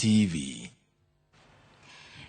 TV.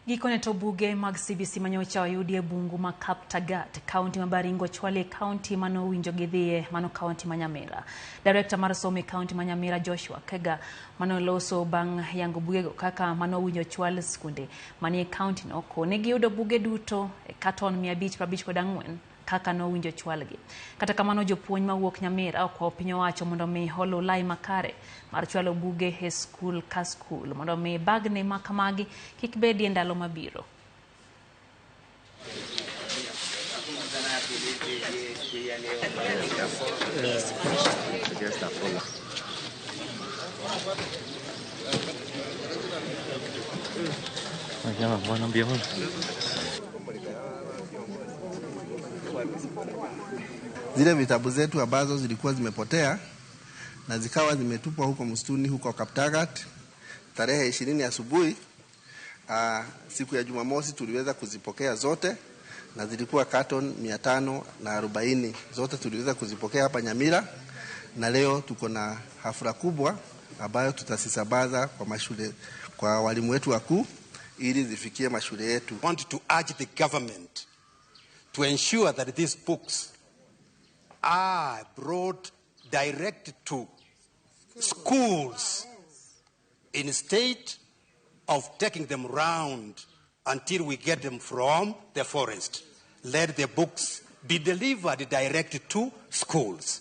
Gikone to buge mag CBC manyocha oyudi e bungu ma Kaptagat, kaunti ma Baringo ochwali e kaunti manowinjo gidhiye, mano kaunti ma Nyamira. Director mar somo e kaunti ma Nyamira Joshua Kega manoloso bang' yango bugego kaka manowinjo ochwal skunde manie kaunti no kone giyudo buge duto e katon 554 kaka nowinjo chwalgi. Kata kamano jopuonj mawuok Nyamira okwayo piny owacho mondo mi oluw lai makare mar chwalo buge e skul ka skul mondo mi bagni ma kamagi kik bedie ndalo mabiro. Zile vitabu zetu ambazo zilikuwa zimepotea na zikawa zimetupwa huko msituni huko Kaptagat tarehe 20 asubuhi, siku ya Jumamosi tuliweza kuzipokea zote na zilikuwa carton 540 zote tuliweza kuzipokea hapa Nyamira, na leo tuko na hafla kubwa ambayo tutasisambaza kwa mashule, kwa walimu wetu wakuu ili zifikie mashule yetu. I want to urge the government to ensure that these books are brought direct to schools instead of taking them round until we get them from the forest. Let the books be delivered direct to schools.